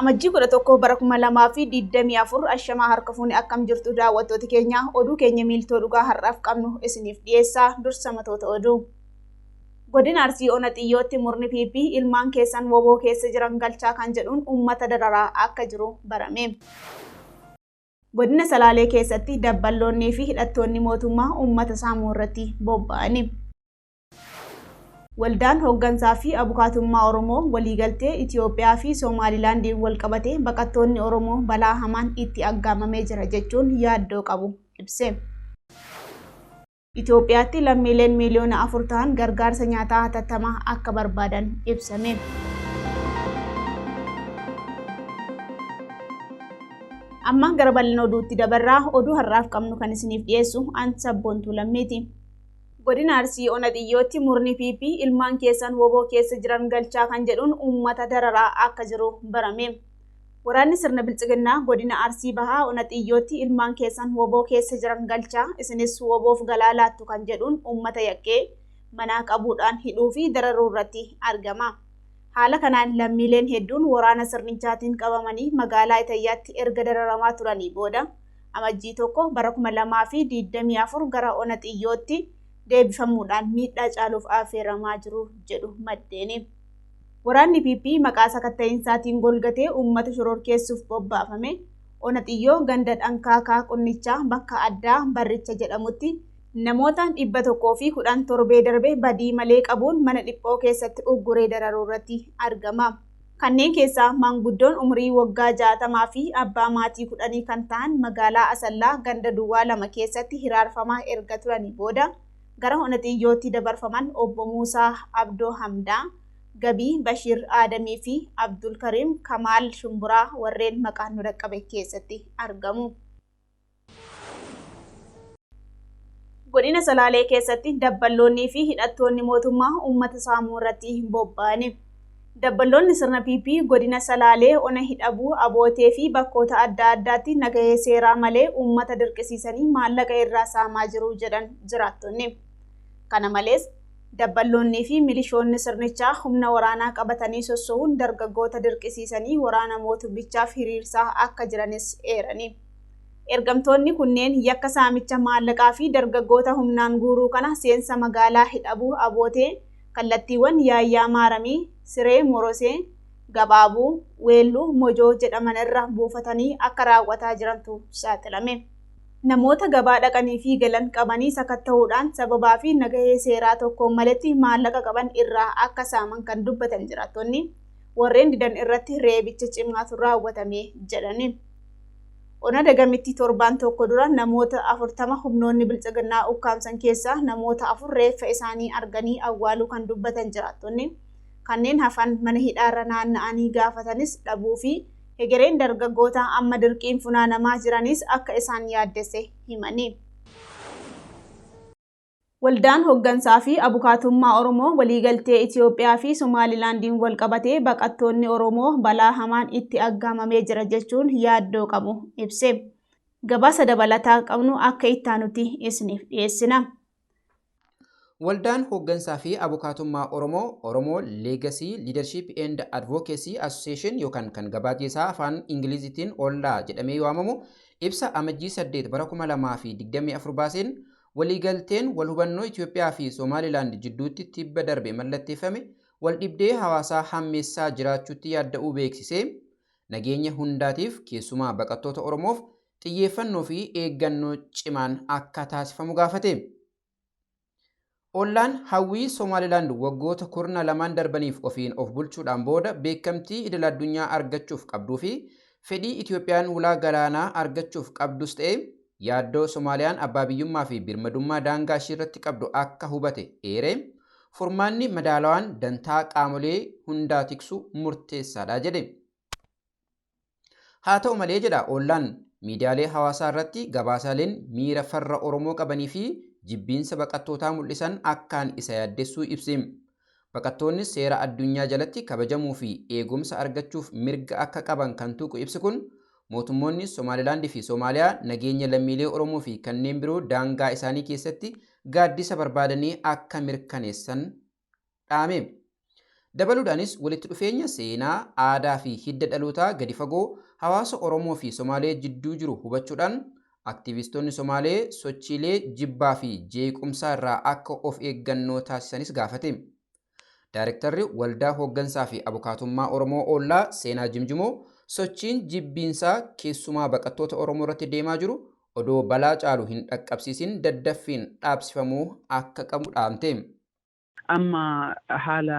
Amajjii 11 bara 2024 ashamaa harka fuuni akkam jirtu daawwattoota keenya oduu keenya miiltoo dhugaa har'aaf qabnu isiniif dhiyeessaa dursa matoota oduu. Godina Arsii Ona Xiyyootti murni PP ilmaan keessan woboo keessa jiran galchaa kan jedhuun uummata dararaa akka jiru barame. Godina Salaalee keessatti dabballoonnii fi hidhattoonni mootummaa uummata saamuu irratti bobba'ani. Waldaan Hooggansaa fi Abukaatummaa Oromoo waliigaltee Itiyoophiyaa fi Somaalilaandiin walqabatee baqattoonni Oromoo balaa hamaan itti aggaamamee jira jechuun yaaddoo qabu ibse. Itiyoophiyaatti lammiileen miiliyoona 4 tahan gargaarsa nyaataa hatattamaa akka barbaadan ibsame. Amma gara bal'ina oduutti dabarraa oduu har'aaf qabnu kan isiniif dhiyeessu an Sabboontuu Lammiiti. Godina Arsii Ona Xiyyootti murni PP ilmaan keessan wbo keessa jiran galchaa kan jedhuun uummata dararaa akka jiru barame. Waraanni sirna Biltsiginnaa godina Arsii Bahaa Ona Xiyyootti ilmaan keessan wbo keessa jiran galchaa isinis wbof galaa laattu kan jedhuun uummata yakkee manaa qabuudhaan hidhuu fi dararuu irratti argama. Haala kanaan lammiileen hedduun waraana sirnichaatiin qabamanii magaalaa Itayyaatti erga dararamaa turanii booda Amajjii 1 bara 2024 gara Ona Xiyyootti deebifamuudhaan miidhaa caaluuf affeeramaa jiru jedhu maddeeni. Waraanni PP maqaa sakatta'iinsaatiin golgatee uummata shororkeessuuf bobbaafame Ona Xiyyoo ganda Dhankaakaa Qunnichaa bakka addaa Barricha jedhamutti namoota 110 torbee darbe badii malee qabuun mana dhiphoo keessatti ugguree dararuu irratti argama. Kanneen keessaa maanguddoon umurii waggaa 60 fi abbaa maatii kudhanii kan tahan magaalaa Asallaa ganda duwwaa 2 keessatti hiraarfamaa erga turanii booda gara Ona Xiyyootti dabarfaman Obbo Muusaa Abdoo Hamdaa, Gabii Bashiir Aadamii fi Abdulkariim Kamaal Shumburaa warreen maqaan nu dhaqqabe keessatti argamu. Godina Salaalee keessatti dabballoonnii fi hidhattoonni mootummaa uummata saamuu irratti bobba'ani. Dabballoonni sirna PP godina Salaalee ona Hidhabuu Abootee fi bakkoota adda addaatti nagahee seeraa malee uummata dirqisiisanii maallaqa irraa saamaa jiru jedhan jiraattonni. Kana malees, dabballoonnii fi milishoonni sirnichaa humna waraanaa qabatanii sosso'uun dargaggoota dirqisiisanii waraana mootummichaaf hiriirsaa akka jiranis eerani. Ergamtoonni kunneen yakka saamicha maallaqaa fi dargaggoota humnaan guuruu kana seensa magaalaa Hidhabuu Abootee kallattiiwwan Yaayyaa Maaramii, Siree Morosee, Gabaabuu, Weelluu, Mojoo jedhaman irra buufatanii akka raawwataa jirantu saaxilame. Namoota gabaa dhaqanii fi galan qabanii sakatta'uudhaan sababaa fi nagahee seeraa tokkoon maletti maallaqa qaban irraa akka saaman kan dubbatan jiraattonni, warreen didan irratti reebicha cimaatu raawwatame jedhani. Ona Dagamitti torbaan tokko dura namoota 40 humnoonni Biltsiginnaa ukkaamsan keessaa namoota 4 reeffa isaanii arganii awwaaluu kan dubbatan jiraattonni, kanneen hafan mana hidhaarra naanna'anii gaafatanis dhabuu fi hegereen dargaggoota amma dirqiin funaanamaa jiraniis akka isaan yaaddesse himani. Waldaan Hoggansaa fi Abukaatummaa Oromoo waliigaltee Itiyoophiyaa fi Somaalilaandiin walqabatee baqattoonni Oromoo balaa hamaan itti aggaamamee jira jechuun yaaddoo qabu ibse. Gabaasa dabalataa qabnu akka ittaanutti isiniif dhiyeessina. Waldaan Hooggansaa fi Abukaatummaa Oromoo, Oromo Legacy Leadership and Advocacy Association yookaan kan gabaajee isaa afaan Ingiliziitiin ollaa jedhamee waamamu ibsa Amajjii 8 bara 2024 baaseen Waliigalteen walhubannoo Itoophiyaa fi Somaalilaand jidduutti tibba darbe mallatteeffame waldhibdee hawaasaa hammeessaa jiraachuutti yaadda'uu beeksisee, nageenya hundaatiif keessumaa baqattoota Oromoof xiyyeeffannoo fi eeggannoo cimaan akka taasifamu gaafate. Ollaan hawwii Somaalilaand waggoota kurna lamaan darbaniif ofiin of bulchuudhaan booda beekamtii idil-addunyaa argachuuf qabduufi fedhii Itoophiyaan hulaa galaanaa argachuuf qabdus ta'e Yaaddoo Somaaliyaan abbaa biyyummaa fi birmadummaa daangaa ishiirratti qabdu akka hubate eeree, furmaanni madaalawaan dantaa qaamolee hundaa tiksu murteessaadha jedhe. Haa ta'u malee jedha Ollaan, miidiyaalee hawaasaa irratti gabaasaaleen miira farra Oromoo qabanii fi jibbiinsa baqattootaa mul'isan akkaan isa yaaddessuu ibse. Baqattoonnis seera addunyaa jalatti kabajamuu fi eegumsa argachuuf mirga akka qaban kan tuqu ibsi kun, mootummoonni Somaalilaand fi Somaaliyaa nageenya lammiilee Oromoo fi kanneen biroo daangaa isaanii keessatti gaaddisa barbaadanii akka mirkaneessan dhaame. Dabaluudhaanis walitti dhufeenya seenaa, aadaa fi hidda dhalootaa gadi fagoo hawaasa Oromoo fi Somaalee jidduu jiru hubachuudhaan aktiivistoonni Somaalee sochiilee jibbaa fi jeequmsaa irraa akka of eeggannoo taasisanis gaafate. Daayirektarri Waldaa Hooggansaa fi Abukaatummaa Oromoo Oollaa Seenaa Jimjimoo sochiin jibbiinsaa keessumaa baqattoota Oromoo irratti deemaa jiru odoo balaa caalu hin dhaqqabsiisin daddaffiin dhaabsifamuu akka qabu dhaamte. Amma haala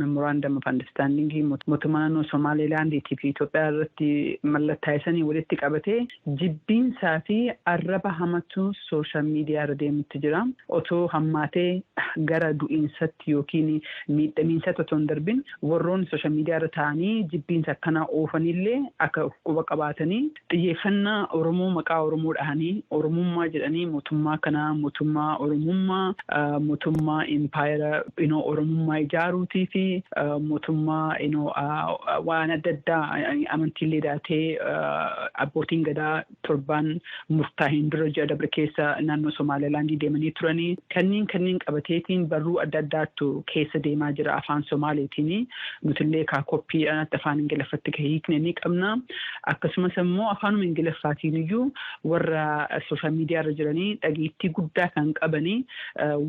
memorandum of understanding mootummaa naannoo Somaalilaandiitii fi Itoophiyaa irratti mallattaa'isanii walitti qabatee jibbiinsaa fi arraba hamatu social media irra deemutti jira. Otoo hammaatee gara du'iinsatti yookiin miidhamiinsatti otoo hin darbin, warroonni social media irra taa'anii jibbiinsa akkanaa oofanillee akka quba qabaatanii, xiyyeeffannaa Oromoo, maqaa Oromoo dhahanii, Oromummaa jedhanii, mootummaa kanaa, mootummaa Oromummaa, mootummaa impaayera Oromummaa ijaaruutii fi mootummaa waan adda addaa, amantiilee daatee, abbootiin gadaa torbaan murtaa'een dura ji'a dabre keessa naannoo Somaalilaandii deemanii turanii, kanneen qabateetiin barruu adda addaattu keessa deemaa jira afaan Somaaleetiin. Nutillee kaa koppiidhaan afaan Ingiliffatti kan hiikne ni qabna. Akkasumas immoo afaanuma Ingiliffaatiin iyyuu warra social media irra jiranii dhageettii guddaa kan qabanii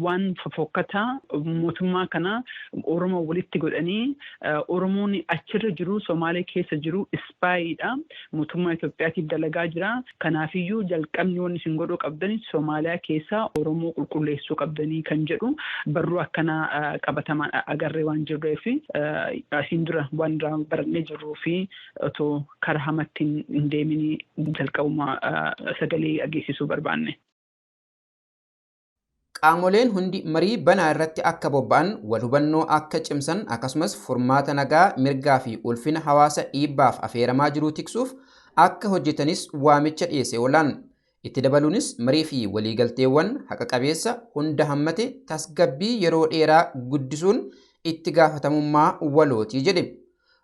waan fofokkataa mootummaa kana Oromoo walitti godhanii, Oromoon achirra jiru, Somaalee keessa jiru spy dha. Mootummaa Itoophiyaatiif dalagaa jira. Kanaafiyyuu jalqabni wanni isin godhuu qabdani Somaaliyaa keessaa Oromoo qulqulleessuu qabdanii kan jedhu barruu akkanaa qabatamaan agarree waan jirreef, asiin dura waan irraa barannee jirruu fi otoo karaa hamatti hin deemin jalqabuma sagalee dhageessisuu barbaanne. Qaamoleen hundi marii banaa irratti akka bobba'an, wal hubannoo akka cimsan, akkasumas furmaata nagaa mirgaa fi ulfina hawaasa dhiibbaaf afeeramaa jiruu tiksuuf akka hojjetanis waamicha dhiyeesse oolaan. Itti dabaluunis marii fi waliigalteewwan haqa qabeessa hunda hammate tasgabbii yeroo dheeraa guddisuun itti gaafatamummaa walootii jedhe.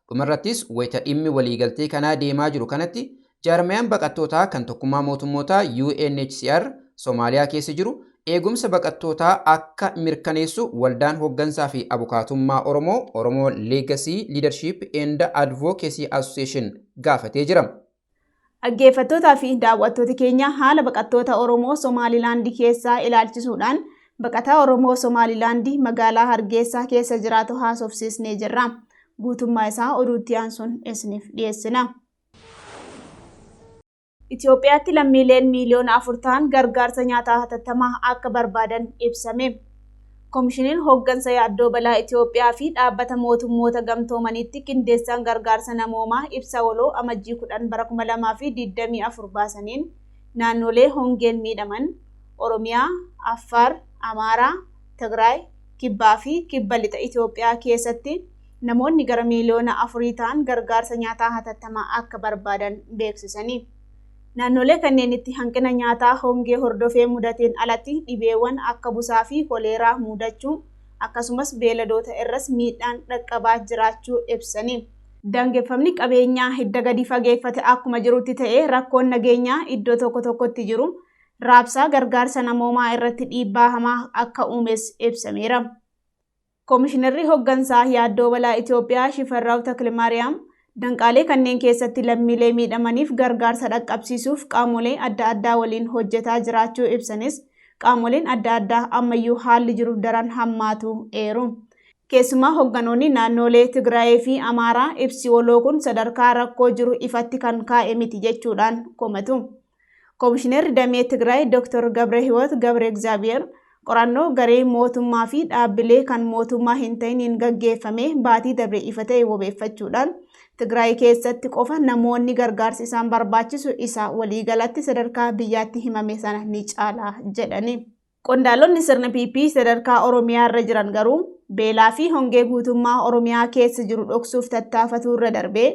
Dhumarrattis wayita dhimmi waliigaltee kanaa deemaa jiru kanatti jaarmayaan baqattootaa kan tokkummaa mootummootaa UNHCR Somaaliyaa keessa jiru eegumsa baqattootaa akka mirkaneessu Waldaan Hooggansaa fi Abukaatummaa Oromoo, Oromoo Legacy Leadership and Advocacy Association, gaafatee jira. Dhaggeeffattootaa fi daawwattoota keenya, haala baqattoota Oromoo Somaalilaandii keessaa ilaalchisuudhaan baqataa Oromoo Somaalilaandii magaalaa Hargeysaa keessa jiraatu haasofsiisnee jirra. Guutummaa isaa oduutti aansuun isiniif dhiyeessina. Itoophiyaatti lammiileen 4 miiliyoona ta'an gargaarsa nyaataa hatattamaa akka barbaadan ibsame. Komishiniin hooggansa yaaddoo balaa Itoophiyaa fi dhaabbata mootummoota gamtoomaniitti qindeessaan gargaarsa namoomaa ibsa waloo Amajjii 10 bara 2024 baasaniin naannolee hongeen miidhaman Oromiyaa, Affaar, Amaaraa, Tigraay, Kibbaa fi Kibba Lixa Itoophiyaa keessatti namoonni gara 4 miiliyoona ta'an gargaarsa nyaataa hatattamaa akka barbaadan beeksisanii. Naannolee kanneenitti hanqina nyaataa hongee hordofee mudateen alatti dhibeewwan akka busaa fi koleeraa mudachuu, akkasumas beeladoota irras miidhaan dhaqqabaa jiraachuu ibsani. Daangeffamni qabeenyaa hidda gadi fageeffate akkuma jirutti ta'ee, rakkoon nageenyaa iddoo tokko tokkotti jiru raabsaa gargaarsa namoomaa irratti dhiibbaa hamaa akka uumes ibsameera. Koomishinarri hooggansaa yaaddoo balaa Itoophiyaa Shifarraaw Taklimaariyaam danqaalee kanneen keessatti lammiilee miidhamaniif gargaarsa dhaqqabsiisuuf qaamolee adda addaa waliin hojjetaa jiraachuu ibsanis, qaamoleen adda addaa ammayyuu haalli jiru daran hammaatu eeru. Keessumaa hoogganoonni naannolee Tigraayii fi Amaaraa ibsi waloo kun sadarkaa rakkoo jiru ifatti kan kaa'e miti jechuudhaan komatu. Koomishinarri damee Tigraay Dr. Gabre Hiwoot Gabre Egzaabiyeer qorannoo garee mootummaa fi dhaabbilee kan mootummaa hin ta'iniin gaggeeffame baatii dabre ifa ta'e wabeeffachuudhaan Tigraay keessatti qofa namoonni gargaarsi isaan barbaachisu isa waliigalatti sadarkaa biyyaatti himame sana ni caala jedhani. Qondaalonni sirna PP sadarkaa Oromiyaa irra jiran garuu beelaa fi hongee guutummaa Oromiyaa keessa jiru dhoksuuf tattaafatuu irra darbee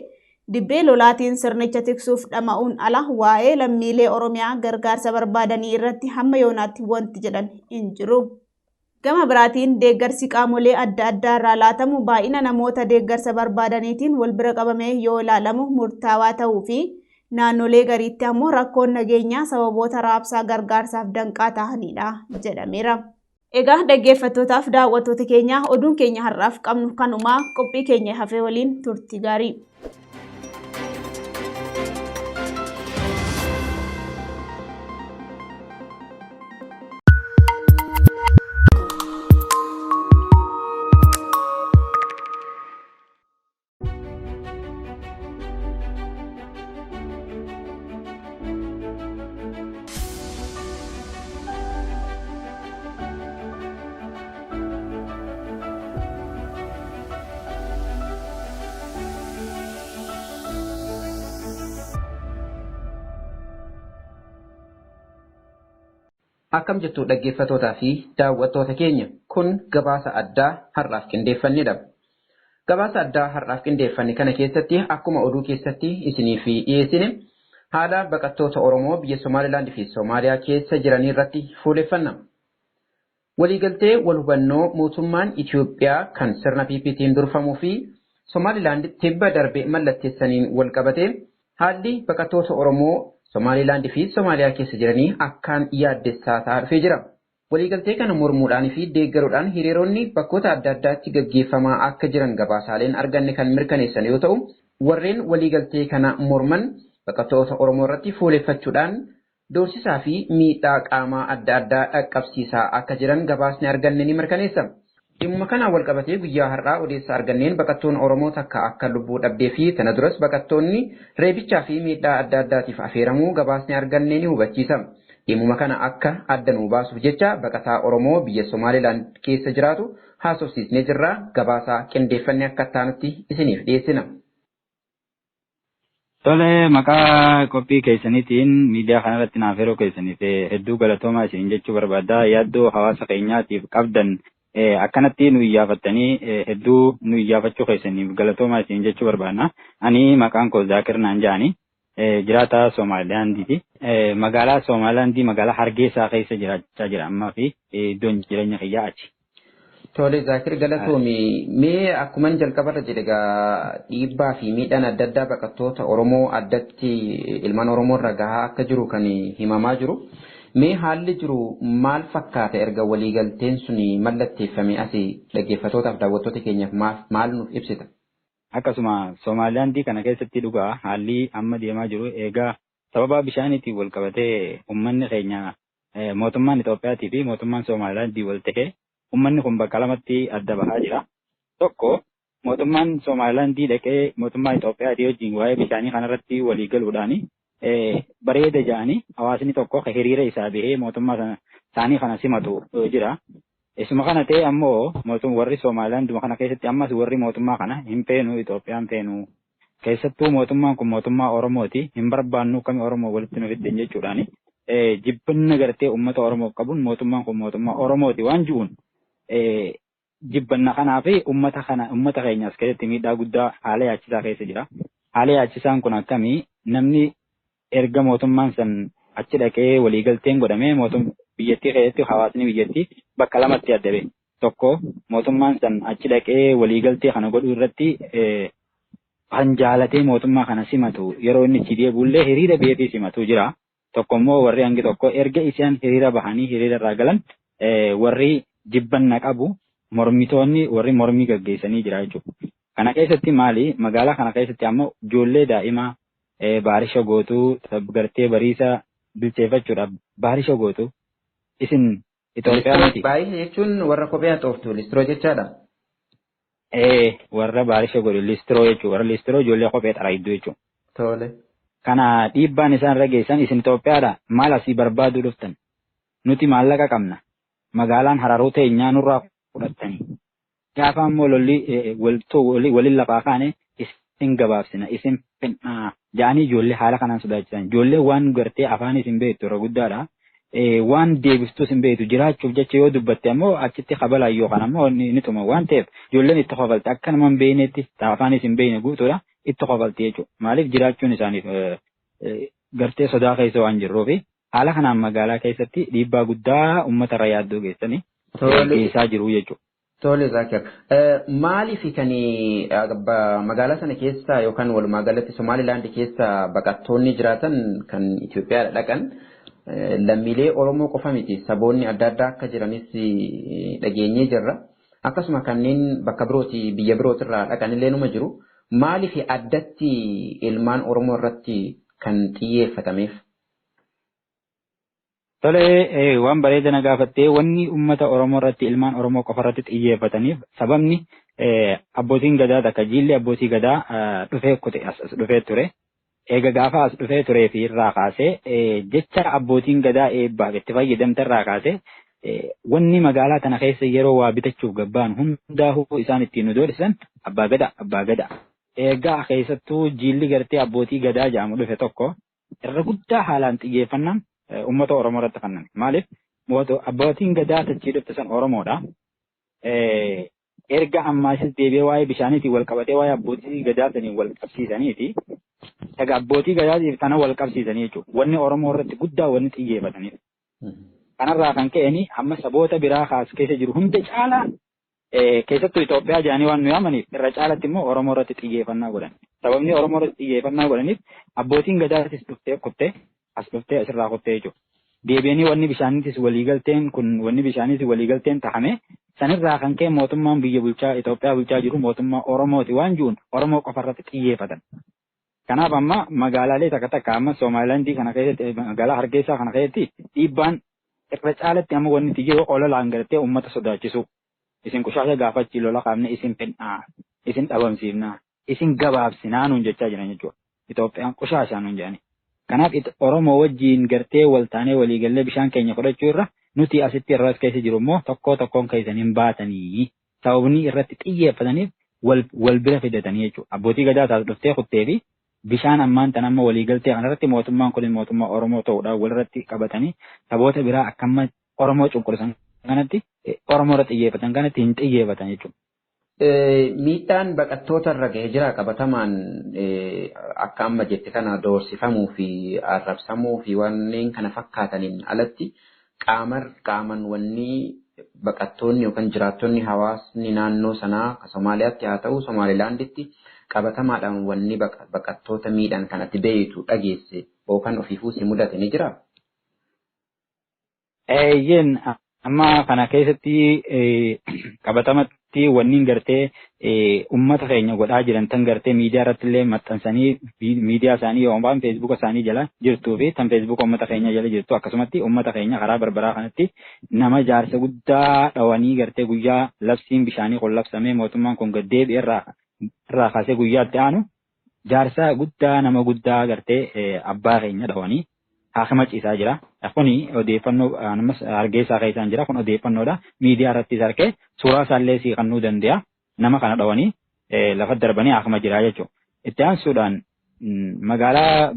dibbee lolaatiin sirnicha tiksuuf dhama'uun ala waa'ee lammiilee Oromiyaa gargaarsa barbaadanii irratti hamma yoonaatti wanti jedhan hin jiru. Gama biraatiin deeggarsi qaamolee adda addaa irraa laatamu baay'ina namoota deeggarsa barbaadaniitiin wal bira qabamee yoo ilaalamu murtaawaa ta'uu fi naannolee gariitti ammoo rakkoon nageenyaa sababoota raabsaa gargaarsaaf danqaa ta'anidha jedhameera. Egaa dhaggeeffattootaaf daawwattoota keenya, oduun keenya har'aaf qabnu kanumaa, qophii keenya hafee waliin turtii gaarii. Akkam jirtu dhaggeeffattootaa fi daawwattoota keenya, kun gabaasa addaa har'aaf qindeeffannedha. Gabaasa addaa har'aaf qindeeffanne kana keessatti akkuma oduu keessatti isiniif dhiyeessine haala baqattoota Oromoo biyya Somaalilaand fi Somaaliyaa keessa jiranii irratti fuuleffanna. Waliigaltee wal hubannoo mootummaan Itoophiyaa kan sirna PPT'n durfamuu fi Somaalilaand tibba darbe mallatteessaniin wal qabatee haalli baqattoota Oromoo Somaalilaand fi Somaaliyaa keessa jiranii akkaan yaaddessaa ta'aa dhufee jira. Waliigaltee kana mormuudhaan fi deeggaruudhaan hiriironni bakkoota adda addaatti gaggeeffamaa akka jiran gabaasaaleen arganne kan mirkaneessan yoo ta'u, warreen waliigaltee kana morman baqattoota Oromoo irratti fuuleffachuudhaan doorsisaa fi miidhaa qaamaa adda addaa dhaqqabsiisaa akka jiran gabaasni arganne ni mirkaneessa. Dhimma kanaan wal qabatee guyyaa har'aa odeessa arganneen baqattoon Oromoo takka akka lubbuu dhabdee fi tana duras baqattoonni reebichaa fi miidhaa adda addaatiif affeeramuu gabaasni arganne ni hubachiisa. Dhimma kana akka adda nuu baasuuf jecha baqataa Oromoo biyya Somaalilaand keessa jiraatu haasofsiisnee jirra. Gabaasaa qindeeffanne akka taanutti isiniif dhiyeessina. Tole, maqaa qophii keessaniitiin miidiyaa kanarratti naaf yeroo keessaniif hedduu galatoomaa isiniin jechuu barbaada. Yaaddoo hawaasa keenyaatiif qabdan akkanatti nu iyyaafattanii hedduu nu iyyaafachuu keessaniif galatoomaa isiniin jechuu barbaadna. Ani maqaan koo Zaakir naan jedhani. Jiraataa Somaalilaandiiti. Magaalaa Somaalilaandii magaalaa Hargeysaa keessa jiraachaa jira ammaa fi iddoon jireenya kiyyaa achi. Tole Zaakir, galatoomi. Mee akkuman jalqabarra jedhe egaa dhiibbaa fi miidhaan adda addaa baqattoota Oromoo, addatti ilmaan Oromoo irra gahaa akka jiru kan himamaa jiru. Mee haalli jiru maal fakkaata erga waliigalteen sun mallatteeffame asii dhaggeeffattootaaf daawwattoota keenyaaf maal nuuf ibsita? Akkasuma Somaalilaandii kana keessatti dhugaa haalli amma deemaa jiru egaa sababa bishaaniitiin wal qabatee uummanni keenya mootummaan Itoophiyaatii fi mootummaan Somaalilaandii wal ta'ee uummanni kun bakka lamatti adda bahaa jira. Tokko, mootummaan Somaalilaandii dhaqee mootummaa Itoophiyaatii wajjin waa'ee bishaanii kanarratti walii galuudhaani bareeda jedhanii hawaasni tokko hiriira isaa bahee mootummaa isaanii kana simatu jira. Isuma kana ta'e ammoo warri Somaalilaanduma kana keessatti ammas warri mootummaa kana hin feenu, Itoophiyaan feenu. Keessattuu mootummaan kun mootummaa Oromooti, hin barbaannu, kami Oromoo walitti nu fidden jechuudhaani jibbanna gartee uummata Oromoof qabuun mootummaan kun mootummaa Oromooti waan jiruun jibbanna kanaa fi uummata kana uummata keenya as keessatti miidhaa guddaa haala yaachisaa keessa jira. Haala yaachisaan kun akkamii? Namni erga mootummaan san achi dhaqee waliigalteen godhamee mootum biyyattii keessatti hawaasni biyyattii bakka lamatti adda ba'e. Tokko, mootummaan san achi dhaqee waliigaltee kana godhuu irratti kan jaalatee mootummaa kana simatu, yeroo inni itti deebi'ullee hiriira biyyatii simatu jira. Tokko immoo warri hangi tokko erga isaan hiriira bahanii hiriira irraa galan warri jibbanna qabu, mormitoonni, warri mormii gaggeessanii jira jechuudha. Kana keessatti maali, magaalaa kana keessatti ammoo ijoollee daa'imaa baarisha gootuu gartee bariisa bilcheeffachuudhaaf baarisha gootu, isin Itoophiyaa miti. Baarisha jechuun warra kophee haxooftu listiroo jechaadha. Warra baarisha godhu listiroo jechuudha. Warra listiroo, ijoollee kophee xarayduu jechuudha. Tole. Kana dhiibbaan isaan irra geessan, isin Itoophiyaadha, maal asii barbaaduu dhuftan, nuti maallaqa qabna, magaalaan Hararoo teenyaa nurraa fudhattanii, gaafa ammoo lolli waliin lafaa kaane isin gabaabsina, isin finnaa ja'anii ijoollee haala kanaan sodaachisan. Ijoollee waan gartee afaan isin beektu irra guddaadha. Waan deebiftuu isin beektu, jiraachuuf jecha yoo dubbatte ammoo achitti kabalaan yookaan ammoo ni tuma waan ta'eef ijoolleen itti kofalti, akka nama hin beeknetti, afaan isin beekne guutuudha, itti kofalti jechuudha. Maaliif, jiraachuun isaaniif gartee sodaa keessa waan jirruufi haala kanaan magaalaa keessatti dhiibbaa guddaa uummata irra yaaddoo geessanii geessaa jiru jechuudha. Tole Zaakir, maaliif kan magaalaa sana keessa yookaan walumaa galatti Somaalilaand keessa baqattoonni jiraatan kan Itoophiyaa dhaqan Lammiilee Oromoo qofa miti, saboonni adda addaa akka jiranis dhageenyee jirra. Akkasuma kanneen bakka birooti, biyya birootirraa dhaqanillee numa jiru. Maaliif addatti ilmaan Oromoo irratti kan xiyyeeffatameef? Tole, waan bareeda na gaafattee. Wanni uummata Oromoo irratti, ilmaan Oromoo qofa irratti xiyyeeffataniif sababni abbootiin gadaa takka jiilli abbootii gadaa dhufee kute as dhufee ture. Eega gaafa as dhufee turee fi irraa kaasee, jecha abbootiin gadaa eebbaaf itti fayyadamte irraa kaasee, wanni magaalaa tana keessa yeroo waa bitachuuf gabbaan hundaa'uu isaan ittiin nu doorsisan abbaa gadaa, abbaa gadaa. Eegaa keessattuu jiilli gartee abbootii gadaa jedhamu dhufe tokko irra guddaa haalaan xiyyeeffannaan uummata Oromoo irratti kanname. Maaliif? Abbootiin gadaa tachii dhufte san Oromoodha. Erga ammaasis deebi'ee waa'ee bishaaniitiin wal qabatee waa'ee abbootii gadaa saniin wal qabsiisaniiti. Egaa abbootii gadaatiif kana wal qabsiisanii jechuudha. Wanni Oromoo irratti guddaa wanni xiyyeeffataniif. Kanarraa kan ka'een amma saboota biraa kaas keessa jiru hunda caalaa, keessattuu Itoophiyaa jedhanii waan nu yaamaniif, irra caalatti immoo Oromoo irratti xiyyeeffannaa godhan. Sababni Oromoo irratti xiyyeeffannaa godhaniif abbootiin gadaatis dhuftee kuttee as dhuftee asirraa kuttee jechuudha. Deebi'anii wanni bishaaniitis waliigalteen kun, wanni bishaaniitis waliigalteen tahame sanirraa kan ka'e mootummaan biyya bulchaa, Itoophiyaa bulchaa jiru mootummaa Oromooti waan jiruun Oromoo qofa irratti xiyyeeffatan. Kanaaf amma magaalaalee takka takka amma Somaalilaandii kana keessatti, magaalaa Hargeysaa kana keessatti dhiibbaan irra caalatti amma wanni itti jiru ololaan gartee uummata sodaachisu. Isin qushaasha gaafachii lola qaamne isin finnaa, isin dhabamsiifnaa, isin gabaabsinaa nuun jechaa jiran jechuudha. Itoophiyaan qushaashaa nuun jedhani. Kanaaf Oromoo wajjiin gartee wal taanee waliigallee bishaan keenya fudhachuu irra nuti asitti irra keessa jiru immoo tokko tokkoon keessan hin baatanii, sababni irratti xiyyeeffataniif wal bira fidatanii jechuudha. Abbootii gadaa taas dhuftee kuttee fi bishaan ammaan tan amma waliigaltee kanarratti mootummaan kun mootummaa Oromoo ta'uudhaan walirratti qabatanii saboota biraa akkamma Oromoo cunqursan kanatti, Oromoo irra xiyyeeffatan kanatti hin xiyyeeffatan jechuudha. Miidhaan baqattoota irra ga'ee jira qabatamaan, akka amma jette kana doorsifamuu fi arrabsamuu fi wanneen kana fakkaataniin alatti, qaaman wanni baqattoonni yookaan jiraattonni, hawaasni naannoo sanaa Somaaliyaatti haa ta'u Somaalilaanditti, qabatamaadhaan wanni baqattoota miidhan kanatti beeytu, dhageesse yookaan ofiifuu si mudate ni jiraa? Eeyyeen, amma kana keessatti qabatamatti wanni gartee uummata keenya godhaa jiran tan gartee miidiyaa irratti illee maxxansanii, miidiyaa isaanii yookaan feesbuuka isaanii jala jirtuu fi tan feesbuuka uummata keenya jala jirtu, akkasumatti uummata keenya karaa barbaraa kanatti nama jaarsa guddaa dhawanii gartee guyyaa labsiin bishaanii kun labsamee mootummaan kun gad deebi'e irraa kaasee guyyaatti aanu jaarsa guddaa, nama guddaa gartee abbaa keenya dhawanii haakima ciisaa jira. Kuni odeeffannoo ammas Hargeysaa keessaan jira. Kun odeeffannoodha. Miidiyaa irrattis harkee suuraa isaallee sii kennuu danda'a. Nama kana dhawanii lafa darbanii haakima jira jechuudha. Itti aansuudhaan magaalaa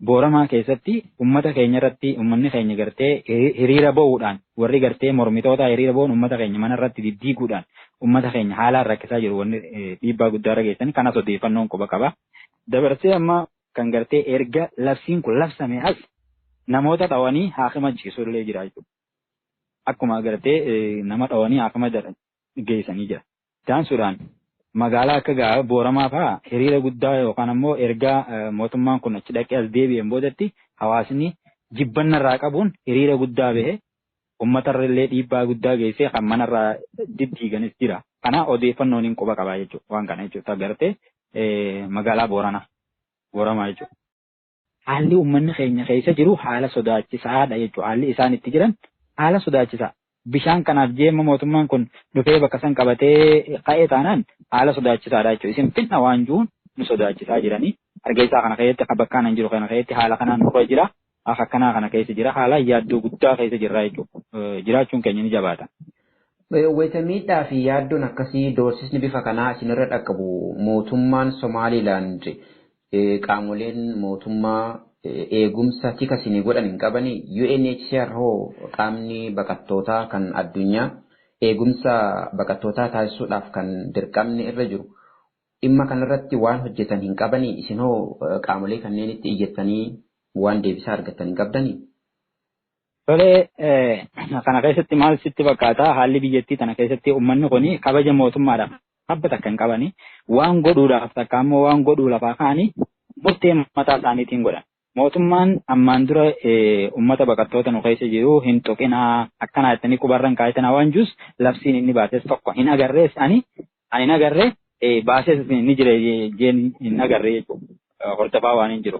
Booramaa keessatti uummata keenya irratti, uummanni keenya gartee hiriira ba'uudhaan, warri gartee mormitoota hiriira ba'uun uummata keenya mana irratti diddiiguudhaan uummata keenya haalaan rakkisaa jiru, wanni dhiibbaa guddaa irra geessan kanas odeeffannoon quba qaba. Dabarsee amma kan gartee erga labsiin kun labsame as namoota dhawanii haakima ciisuu illee jira jechuudha. Akkuma gartee nama dhawanii haakima geessanii jira. Itti magaalaa akka gaa Booramaa fa'aa hiriira guddaa yookaan ammoo ergaa mootummaan kun achi dhaqee as deebi'een boodatti hawaasni jibbanna irraa qabuun hiriira guddaa bahe uummatarra illee dhiibbaa guddaa geessee kan manarraa diddiiganis jira. Kana odeeffannoon hin quba qabaa jechuudha waan kana jechuudha, gartee magaalaa Booranaa Booramaa jechuudha. Haalli uummanni keenya keessa jiru haala sodaachisaadha jechuudha. Haalli isaan itti jiran haala sodaachisaa. Bishaan kanaaf jeema mootummaan kun dhufee bakka san qabatee ka'ee taanaan haala sodaachisaadha jechuudha. Isin finna waan jiruun nu sodaachisaa jiranii. Hargeysaa kana keessatti, bakka kanan jiru kana keessatti haala kanaan nurra jira. Akka akkanaa kana keessa jira. Haala yaaddoo guddaa keessa jirra jechuudha. Jiraachuun keenya ni jabaata. Wayita miidhaa fi yaaddoon akkasii, doorsisni bifa kanaa isinirra dhaqqabu, mootummaan Somaalilaand, qaamoleen mootummaa eegumsa tika isinii godhan hin qabanii? UNHCR hoo, qaamni baqattootaa kan addunyaa, eegumsa baqattootaa taasisuudhaaf kan dirqamni irra jiru, dhimma kanarratti waan hojjetan hin qabanii? Isin hoo qaamolee kanneenitti iyyattanii waan deebisaa argattan hin qabdanii? Tolee, kana keessatti maal sitti fakkaata? Haalli biyyattii tana keessatti uummanni kun kabaja mootummaadhaaf habba takka hin qabani. Waan godhuudhaaf takka ammoo waan godhuu lafaa ka'anii murtee mataa isaaniitiin godhan. Mootummaan ammaan dura uummata baqattoota nu keessa jiru hin tuqinaa, akkanaa jettanii qubarran kaayitanaa waan jirus labsiin inni baases tokko hin agarrees, ani hin agarree, baases ni jira jeen hin agarree jechuudha. Hordofaa waan hin jiru.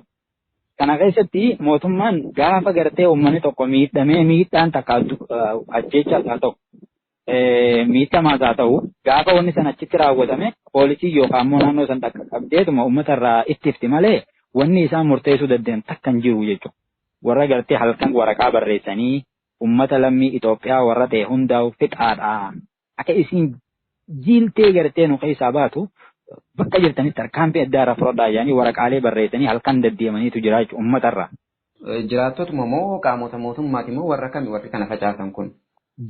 Kana keessatti mootummaan gaafa gartee uummanni tokko miidhamee, miidhaan takka ajjeechaas haa ta'u, miidhamaas haa ta'u, gaafa wanni sana achitti raawwatame poolisii yookaan immoo naannoo san qabdeetuma uummata irraa ittifti malee wanni isaan murteessuu danda'an takka hin jiru jechuudha. Warra gartee halkan waraqaa barreessanii uummata lammii Itoophiyaa warra ta'e hundaa'u fixaadha. Akka isin jiiltee gartee nu keessaa baatu bakka jirtanitti tarkaanfii addaa irraa fudhadhaa jedhanii waraqaalee barreessanii halkan deddeemaniitu jira jechuudha uummatarra. Jiraattotuma moo qaamota mootummaati moo warra kami warri kana facaasan kun?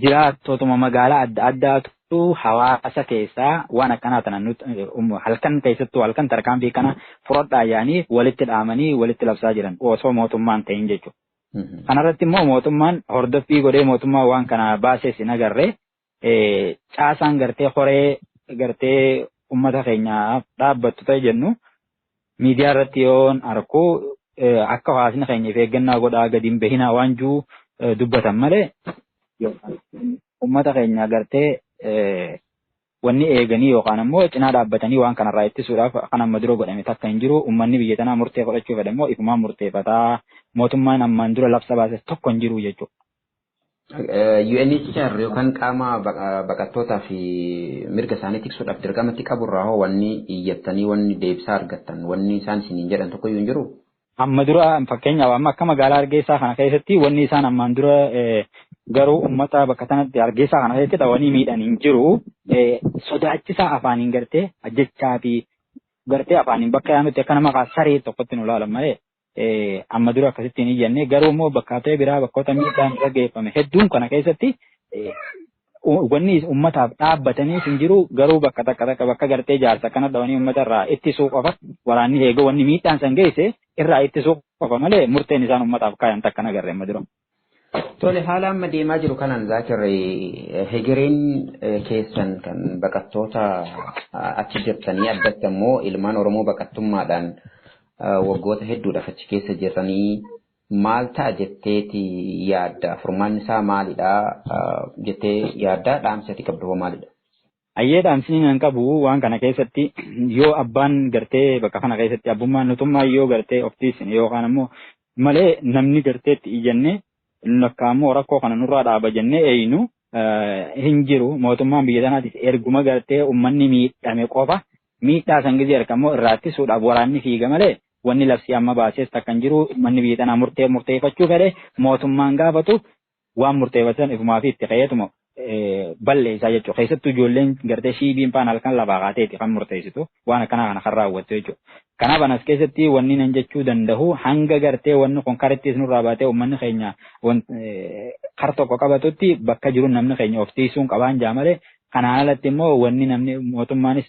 Jiraattotuma magaalaa adda addaatu hawaasa keessaa waan akkanaa tana halkan keessattuu halkan tarkaanfii kana fudhadhaa jedhanii walitti dhaamanii walitti labsaa jiran osoo mootummaan ta'in jechuudha. Kanarratti immoo mootummaan hordoffii godhee mootummaa waan kana baases hin agarree, caasaan gartee horee gartee uummata keenyaaf dhaabbattu ta'e jennu miidiyaa irratti yoon arku akka hawaasni keenya of eeggannaa godhaa, gadi hin bahinaa waan jiru dubbatan malee uummata keenya gartee wanni eeganii yookaan immoo cinaa dhaabbatanii waan kanarraa ittisuudhaaf kan amma dura godhame takka hin jiru. Uummanni biyya tanaa murtee fudhachuu fedhe immoo ifumaan murteeffataa, mootummaan ammaan dura labsa baases tokko hin jiru jechuudha. UNHCR yookaan qaama baqattootaa fi mirga isaanii tiksuudhaaf dirqamatti qaburraa hoo wanni iyyattanii wanni deebisaa argattan, wanni isaan isiniin jedhan tokko iyyuu hin jiru? Amma dura fakkeenyaaf amma akka magaalaa Hargeysaa kana keessatti wanni isaan ammaan dura garuu uummata bakka sanatti Hargeysaa kana keessatti dhawanii miidhan hin jiru. Sodaachisaa afaaniin gartee ajjechaa fi gartee afaaniin bakka yaanutti akka nama saree tokkotti nu ilaalan malee amma dura akkasitti hin iyyanne. Garuu immoo bakka biraa bakkoota miidhaan irra geeffame hedduun kana keessatti wanni uummataaf dhaabbatanii hin jiru. Garuu bakka takka takka bakka gartee jaarsa kana dhawanii uummata irraa ittisuu qofa, waraanni eegoo wanni miidhaan san geesse irraa ittisuu qofa malee murteen isaan uummataaf kaayan takka nagarre amma dura. Tole, haala amma deemaa jiru kanaan Zaakir, hegereen keessan kan baqattoota achi jirtanii, addatti ammoo ilmaan Oromoo baqattummaadhaan waggoota hedduudhaaf achi keessa jiranii maal ta'a jetteeti yaadda? Furmaanni isaa maalidha jettee yaadda? Dhaamsi ati qabdu hoo maalidha? Ayyee, dhaamsni nan qabu waan kana keessatti yoo abbaan gartee bakka kana keessatti abbummaan nutummaa yoo gartee of tiisine yookaan ammoo malee namni gartee itti iyyanne lakka ammoo rakkoo kana nurraa dhaaba jennee eeyinu hin jiru. Mootummaan biyya tanaatis erguma gartee uummanni miidhame qofa miidhaa san gizee argamu irraa ittisuudhaaf waraanni fiiga malee wanni labsii amma baasees takka hin jiru. Uummanni biyya tanaa murtee murteeffachuu fedhe mootummaan gaafatu waan murteeffatan ifumaa fi itti ka'eetuma balleessaa jechuudha. Keessattuu ijoolleen gartee shiibiin faan halkan lafaa kaateeti kan murteessitu waan akkanaa kana kan raawwattu jechuudha. Kanaaf anas keessatti wanni nan jechuu danda'u hanga gartee wanni kun karittis nurraa baatee uummanni keenya kar tokko qabatutti bakka jiru namni keenya of tiisuun qabaan jaa malee kanaan alatti immoo wanni namni mootummaanis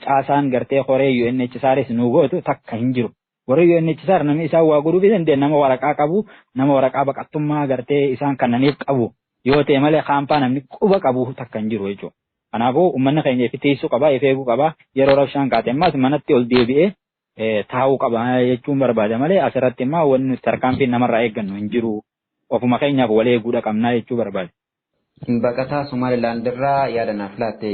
caasaan gartee horee UNHCRs nu gootu takka hin jiru. Warri UNHCR namni isaan waa godhuu danda'e nama waraqaa qabu, nama waraqaa baqattummaa gartee isaan kannaniif qabu yoo ta'e malee kaampaa namni quba qabu takka hin jiru jechuudha. Kanaafuu uummanni keenya ifi tiisuu qaba, if eeguu qaba. Yeroo rabshaan kaate ammas manatti ol deebi'ee taa'uu qaba jechuun barbaada malee asirratti immoo wanni nuti tarkaanfii namarraa eeggannu hin jiru. Ofuma keenyaaf wal eeguudha qabnaa jechuu barbaada. Baqataa Somaalilaand irraa yaada naaf laatte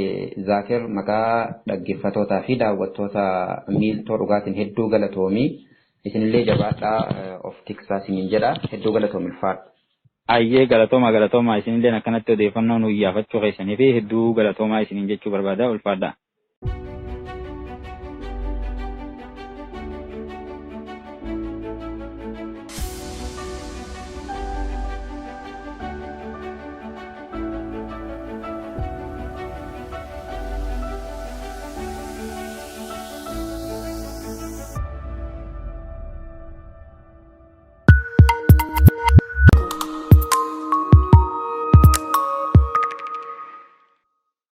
Zaakir, maqaa dhaggeeffattootaa fi daawwattoota Miiltoo Dhugaatiin hedduu galatoomii. Isinillee jabaadhaa, of tiksaa isiniin jedha. Hedduu galatoomi, ulfaadha. Ayyee, galatooma, galatooma. Isinillee akkanatti odeeffannoo nu iyyaafachuu keessanii fi hedduu galatoomaa isiniin jechuu barbaada, ulfaadha.